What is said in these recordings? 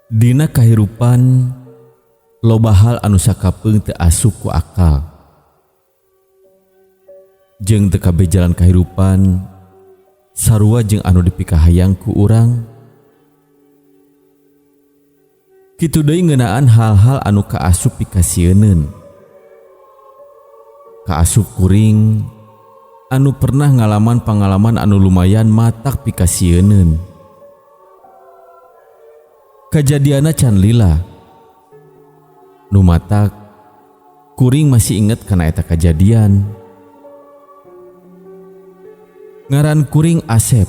Dina kahirupan loba hal anu sakapeung teu asup ku akal. Jeung teu kabeh jalan kahirupan sarua jeung anu dipikahayang ku urang. Kitu deui ngeunaan hal-hal anu kaasup pikasieuneun. Kaasup kuring anu pernah ngalaman pangalaman anu lumayan matak pikasieuneun. Kajadianna can lila. Nu matak kuring masih inget kana eta kajadian. Ngaran kuring Asep.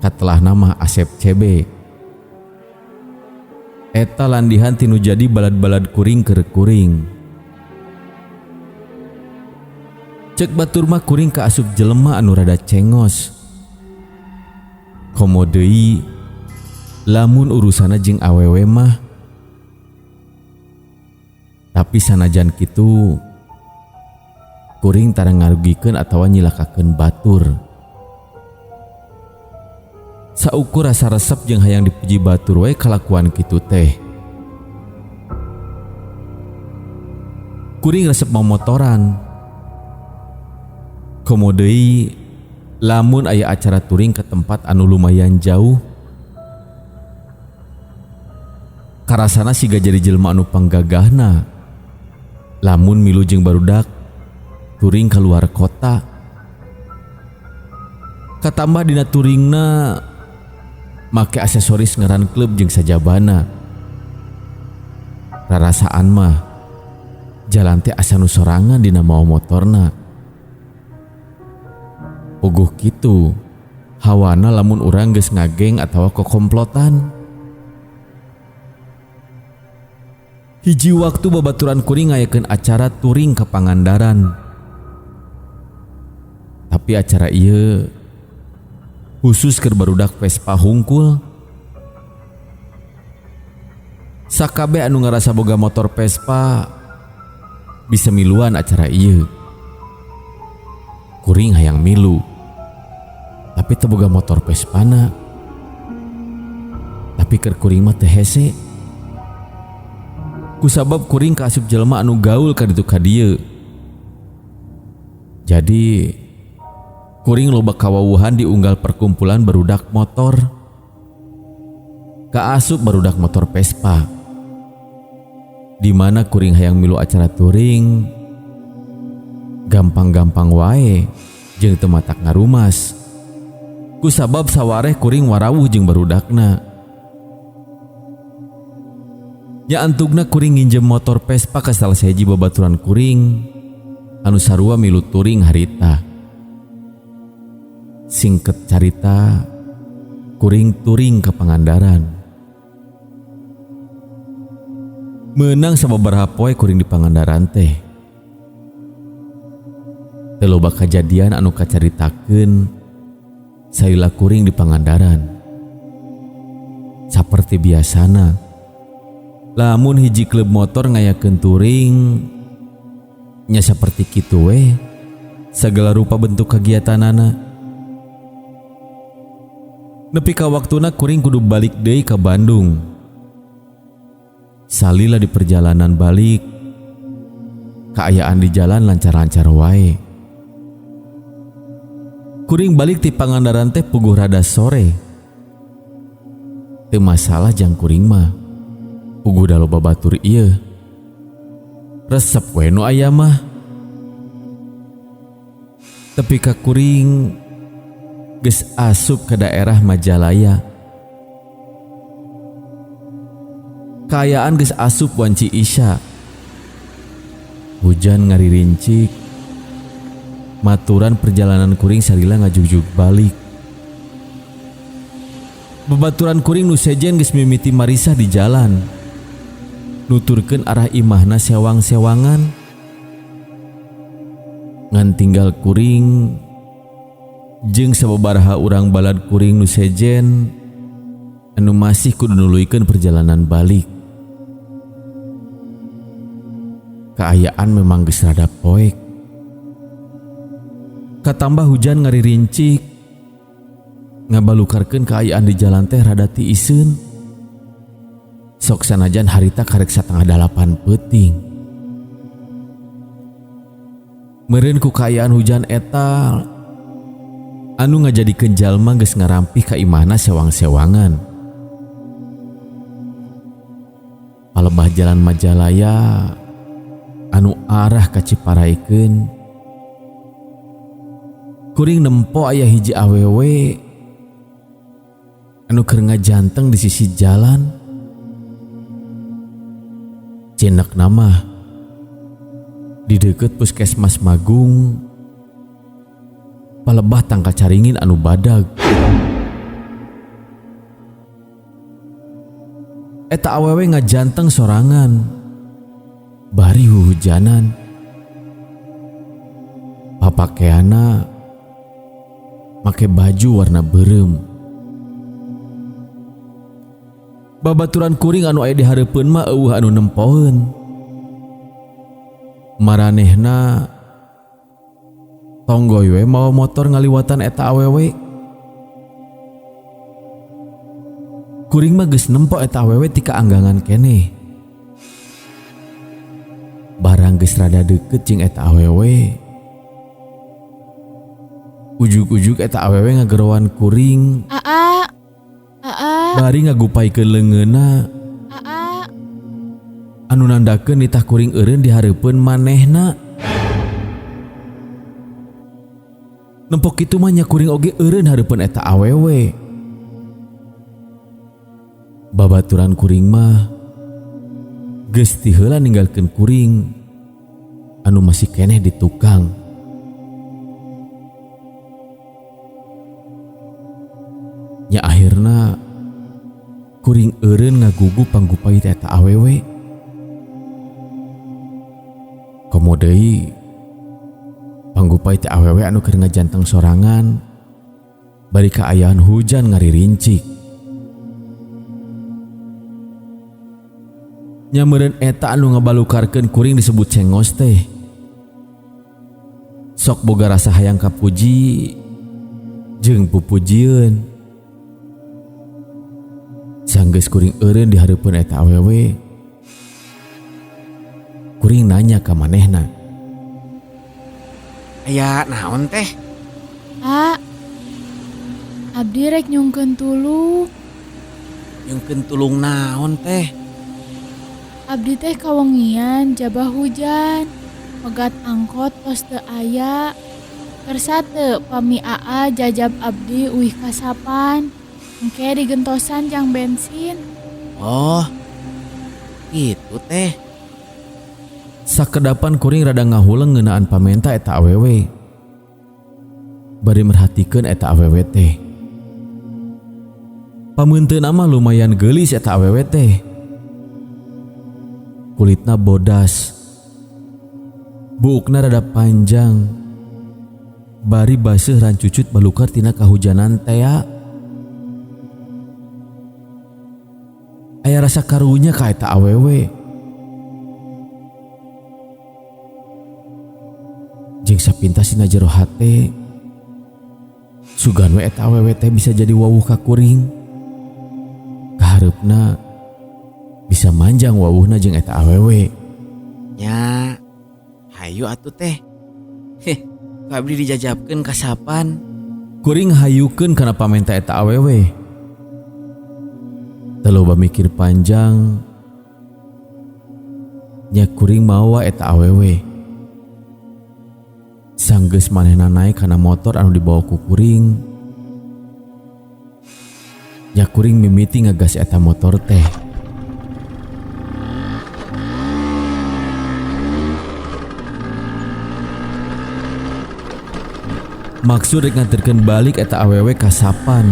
Katelah nama Asep CB. Eta landihan tinu jadi balad-balad kuring keur kuring. Cek batur mah kuring kaasup jelema anu rada cengos. Komo deui lamun urusana jeung awewe mah. Tapi sanajan kitu kuring tara ngarugikeun atawa nyilakakeun batur. Saukur rasa resep jeung hayang dipuji batur we kalakuan kitu teh. Kuring resep momotoran. Komo deui lamun aya acara touring ke tempat anu lumayan jauh. Karasana siga jadi jelema anu panggagahna. Lamun milu jeung barudak touring keluar kota. Katambah dina touringna make aksesoris ngaran klub jeung sajabana. Rarasaan mah jalan teh asa nu sorangan dina mawa motorna. Puguh kitu hawana lamun urang geus ngageng atawa kokomplotan. Hiji waktu babaturan kuring ngayakeun acara touring ka Pangandaran. Tapi acara ieu khusus keur barudak Vespa hungkul. Sakabeh anu ngarasa boga motor Vespa bisa miluan acara ieu. Kuring hayang milu, tapi teu boga motor Vespana. Tapi keur kuring mah teu hese. Kusabab kuring kaasup jelema anu gaul ka ditu ka dieu. Jadi kuring loba kawawuhan di unggal perkumpulan barudak motor. Kaasup barudak motor Vespa. Di mana kuring hayang milu acara touring gampang-gampang wae jeung teu matak ngarumas. Kusabab sawareh kuring warawuh jeung barudakna. Nya antugna kuring nginjem motor Vespa ka salah sahiji babaturan kuring anu sarua milu touring harita. Singket carita, kuring touring ka Pangandaran. Meunang sababaraha poe kuring di Pangandaran teh. Teu loba kajadian anu kacaritakeun salila kuring di Pangandaran. Saperti biasana, lamun hiji klub motor ngayakeun touring nya saperti kitu we sagala rupa bentuk kegiatanana. Nepi ka waktuna kuring kudu balik deui ka Bandung. Salila di perjalanan balik, kaayaan di jalan lancar-lancar wae. Kuring balik ti Pangandaran teh puguh rada sore. Teu masalah jang kuring mah. Puguh da loba batur ieu. Resep we nu aya mah. Tepi ka kuring geus asup ke daerah Majalaya. Kaayaan geus asup wanci Isya. Hujan ngaririncik. Maturan perjalanan kuring salila ngajugjug balik. Babaturan kuring nu sejen geus mimiti marisah di jalan. Nuturkeun arah imahna sewang-sewangan. Ngan tinggal kuring jeung sababaraha urang balad kuring nu sejen anu masih kudu nuluykeun perjalanan balik. Kaayaan memang geus rada poek. Katambah hujan ngaririncik, ngabalukarkeun kaayaan di jalan teh rada tiiseun. Sok sanajan harita karek 7.30 peuting. Meureun ku kaayaan hujan eta anu ngajadikeun jalma geus ngarampih ka imahna sewang-sewangan. Palebah jalan Majalaya anu arah ka Ciparaikeun, kuring nempo aya hiji awewe anu keur ngajanteng di sisi jalan. Cenek nama di deket Puskesmas Magung, palebah tangka caringin anu badag. Eta awewe ngajanteng sorangan bari huhujanan. Papakeana make baju warna beureum. Babaturan kuring anu aya di hareupeun mah eueuh anu nempoeun. Maranehna tonggoy we mawa motor ngaliwatan eta awewe. Kuring mah geus nempo eta awewe ti kaanggangan keneh. Barang geus rada deukeut jeung eta awewe, ujug-ujug eta awewe ngageroan kuring. Aa, aa. Bari ngagupaikeun leungeunna. Aa. Anu nandakeun nitah kuring eureun di hareupeun manehna. Nempok kitu mah nya kuring oge eureun hareupeun eta awewe. Babaturan kuring mah geus ti heula ninggalkeun kuring anu masih keneh di tukang. Nya akhirna kuring eureun ngagugu panggupai eta awewe. Komo deui panggupai teh awewe anu keur ngajanteng sorangan bari kaayaan hujan ngaririncik. Nya meureun eta anu ngabalukarkeun kuring disebut cengos teh. Sok boga rasa hayang kapuji jeung pupujieun. Sanggeus kuring eureun di hareupeun eta awewe, kuring nanya ka manehna. Aya naon teh? A, abdi rek nyungkeun tulung. Nyungkeun tulung naon teh? Abdi teh kawengian jabah hujan, megat angkot tos teu aya. Kersa teu pami aa jajab abdi uih kasapan, engke digentosan jang bensin. Oh, gitu teh. Sakedapan kuring rada ngahuleng ngeunaan pamenta eta awewe. Bari merhatikeun eta awewe teh. Pameunteuna mah lumayan geulis eta awewe teh. Kulitna bodas, buukna rada panjang, bari baseuh rancucut balukar tina kahujanan tea. Aya rasa karunya ka eta awewe. Jeung sapintas dina jero hate, sugan we eta awewe teh bisa jadi wawuh ka kuring. Kahareupna bisa manjang wawuhna jeung eta awewe. Nya, hayu atuh teh. Heh, ku abdi dijajabkeun kasapan. Kuring hayukeun kana pamenta eta awewe. Teu loba mikir panjang, nya kuring mawa eta awewe. Sanggeus manehna naek kana motor anu dibawa ku kuring, nya kuring mimiti ngagas eta motor teh. Maksud rek nganterkeun balik eta awewe kasapan.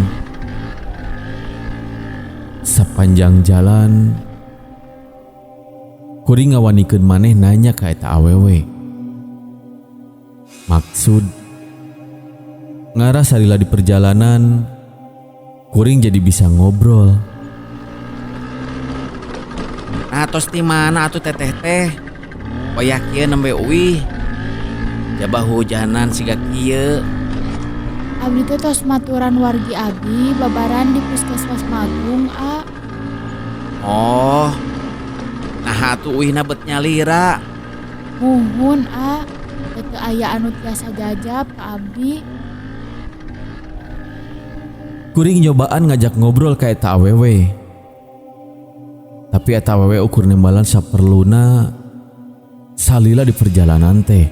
Sapanjang jalan kuring ngawanikeun maneh nanya ka eta awewe. Maksud ngarah salila di perjalanan kuring jadi bisa ngobrol. Nah, tos di mana atuh teteh teh? Wayah kieu nembe uih. Jabah hujanan siga kieu. Abdi teh tos maturan wargi abdi babaran di Puskesmas Magung, a. Oh. Nah atuh uihna bet nyalira. Muhun A, teu aya anu tiasa jajab ka abdi. Kuring nyobaan ngajak ngobrol ka eta awewe. Tapi eta awewe ukur nembalan saperluna salila di perjalanan teh.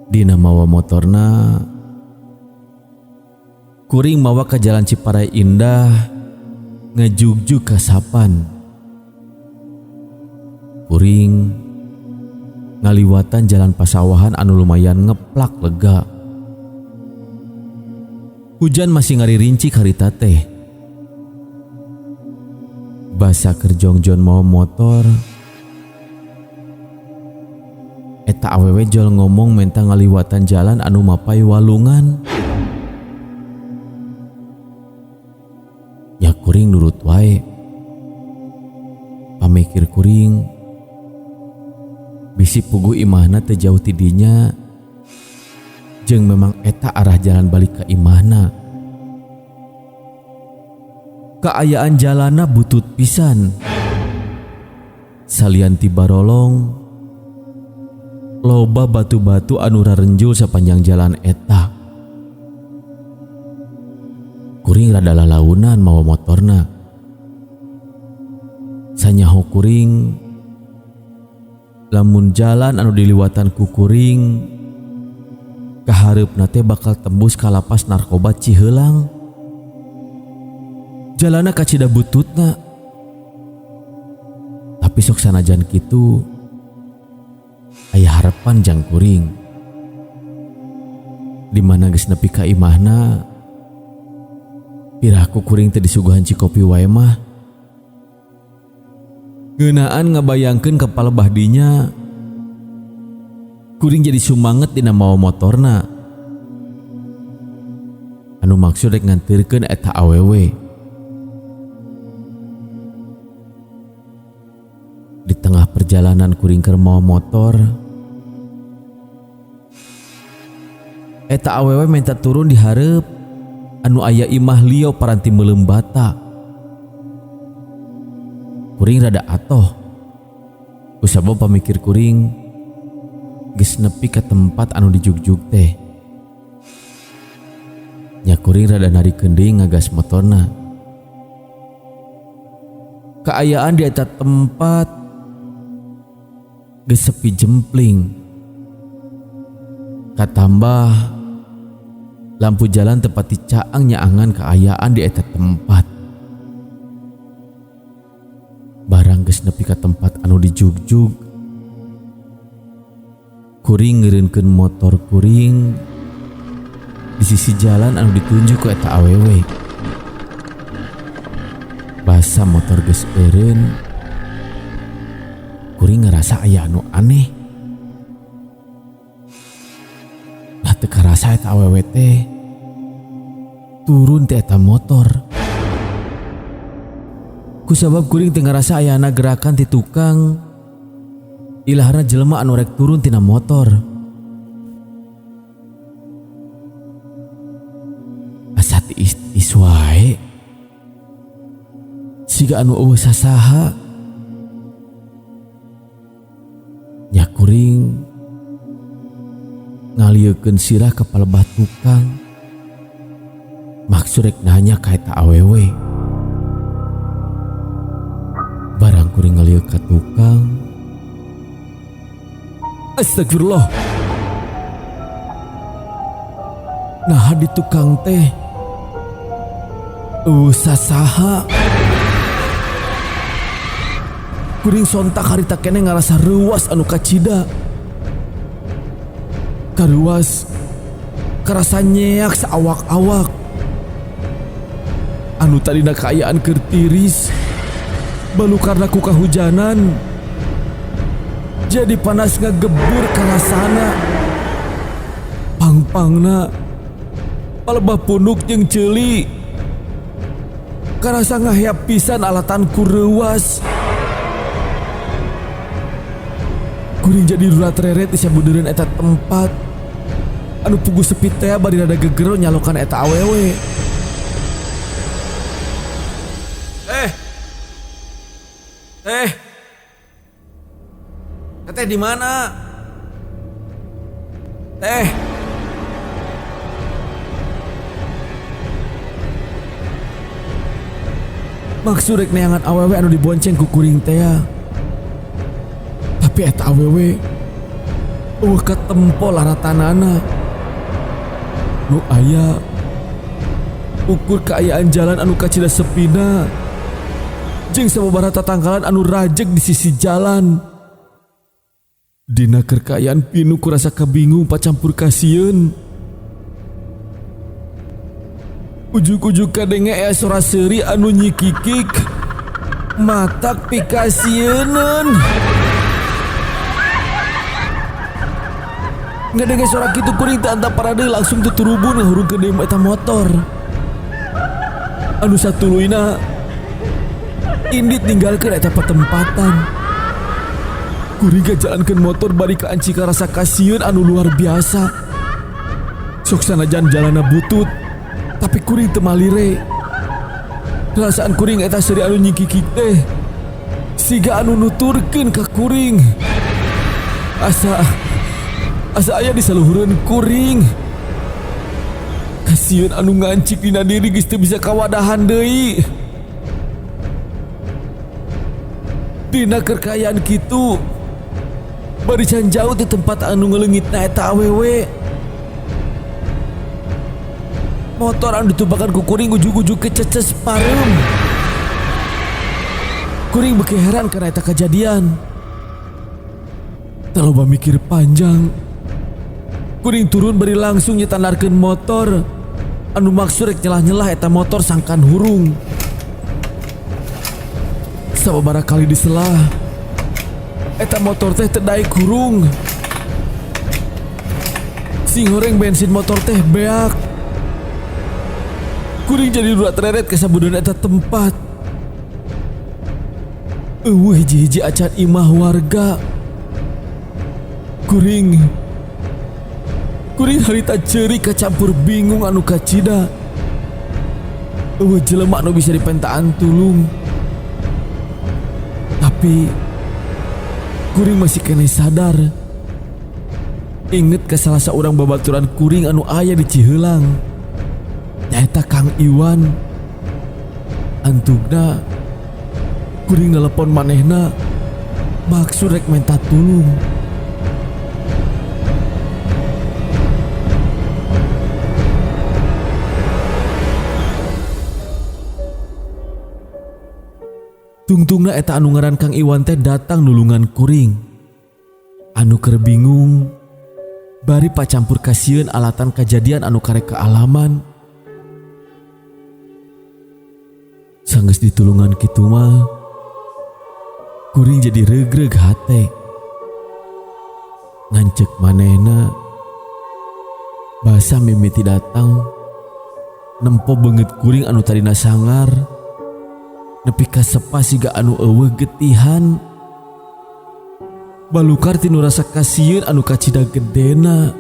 Dina mawa motorna kuring mawa ka Jalan Ciparai Indah ngajugjug ka Sapan. Kuring ngaliwatan jalan pasawahan anu lumayan ngeplak lega. Hujan masih ngaririnci harita teh. Basa keur jongjon mawa motor, eta awewe jol ngomong menta ngaliwatan jalan anu mapai walungan. Ya kuring nurut wae. Pamikir kuring bisi puguh imahna teu jauh ti dinya, jeung memang eta arah jalan balik ka imahna. Kaayaan jalanna butut pisan. Salian ti barolong, loba batu-batu anu rarenjul sapanjang jalan eta. Kuring rada lalaunan mawa motorna. Sanyaho kuring lamun jalan anu diliwatan ku kuring kahareupna teh bakal tembus ka lapas narkoba Ciheulang. Jalanna kacida bututna. Tapi sok sanajan kitu aya harapan jang kuring. Di mana geus nepi ka imahna, piraku kuring teh disuguhan cikopi wae mah. Ngeunaan ngabayangkeun kepala bahdinya, kuring jadi sumanget dina mawa motorna. Anu maksud rek ngantirkeun eta awewe. Di tengah perjalanan kuring keur mawa motor, eta awewe minta turun di hareup anu aya imah lieu paranti meuleum bata. Kuring rada atoh. Kusabab pamikir kuring geus nepi ka tempat anu dijugjug teh. Nya kuring rada narikeun deui ngagas motorna. Kaayaan di eta tempat geus sepi jempling. Katambah lampu jalan tepat dicaang nyaangan kaayaan di eta tempat. Barang geus nepi ka tempat anu dijugjug, kuring ngeureunkeun motor kuring di sisi jalan anu ditunjuk ku eta awewe. Basa motor geus eureun, kuring ngerasa aya anu aneh. Nah teu karasa eta awewe teh turun ti eta motor. Kusabab kuring teu ngarasa ayana gerakan ti tukang, ilahna jelema anu rek turun tina motor. Asa tiis-tiis wae, siga anu eueuh sasaha. Nya kuring ngaliekeun sirah ka palebah tukang, maksud rek nanya ka eta awewe. Barang kuring ngalieu ka tukang, astagfirullah. Nah di tukang teh eueuh sasaha. Kuring sontak harita keneh ngarasa reuas anu kacida. Karuas karasa nyeak saawak-awak. Anu tadina kaayaan keur tiris, balukarna ku kahujanan, jadi panas ngagebur karasana. Pangpangna palebah punduk jeung ceuli, karasa ngaheap pisan alatan ku reuas. Kuring jadi rurat reret di sabudeureun eta tempat Anu puguh sepi teh bari rada gegero nyalokan eta awewe. Eh. Eh. Teteh di mana? Teh. Maksud rek neangan awewe anu dibonceng ku kuring teh. Tapi eta awewe euweuh katempo laratanana. Nu aya ukur kaayaan jalan anu kacida sepina jeung sababaraha tatangkalan anu rajeg di sisi jalan. Dina keur kaayaan pinu ku rasa kabingung pacampur kasieun. Ujug-ujug kadenge aya sora seuri anu nyikikik matak pikasieuneun. Ngadenge sora kitu kuring teu antap parade langsung tuturubun ngahurungkeun deui eta motor. Anu satuluyna indit ninggalkeun eta patempatan. Kuring ngajalankeun motor bari kaancika rasa kasieun anu luar biasa. Sok sanajan jalanna butut, tapi kuring teu malire. Perasaan kuring eta seuri anu nyikikik teh siga anu nuturkeun ka kuring. Asa asa aya di saluhureun kuring. Kasieun anu ngancik dina diri geus teu bisa kawadahan deui. Dina keur kaayaan kitu, bari can jauh ti tempat anu ngeleungitna eta awewe. Motor anu ditumpakan ku kuring ujug-ujug kececes pareum. Kuring beuki heran kana eta kajadian. Teu loba mikir panjang. Kuring turun bari langsung nyetandarkeun motor anu maksud rek nyelah-nyelah eta motor sangkan hurung. Sababaraha kali diselah, eta motor teh teu daek hurung. Sing horeng bensin motor teh beak. Kuring jadi durat reret ke sabudeun eta tempat. Euweuh hiji-hiji acan imah warga. Kuring Kuring harita ceurik kacampur bingung anu kacida. Euweuh jelema anu bisa dipentaan tulung. Tapi kuring masih keneh sadar. Inget ke salah seorang babaturan kuring anu aya di Ciheulang. Nyaeta Kang Iwan. Antugna kuring nelepon manehna maksud rek menta tulung. Tungtungna eta anu ngaran Kang Iwan teh datang nulungan kuring. Anu keur bingung bari pacampur kasieun alatan kajadian anu karek kaalaman. Sanggeus ditulungan kitu mah kuring jadi regreg hate. Ngan ceuk manehna basa mimiti datang nempo beungeut kuring anu tadina sangar nepi ka sepa siga anu euweuh getihan. Balukar tinu rasa kasieun anu kacida gedena.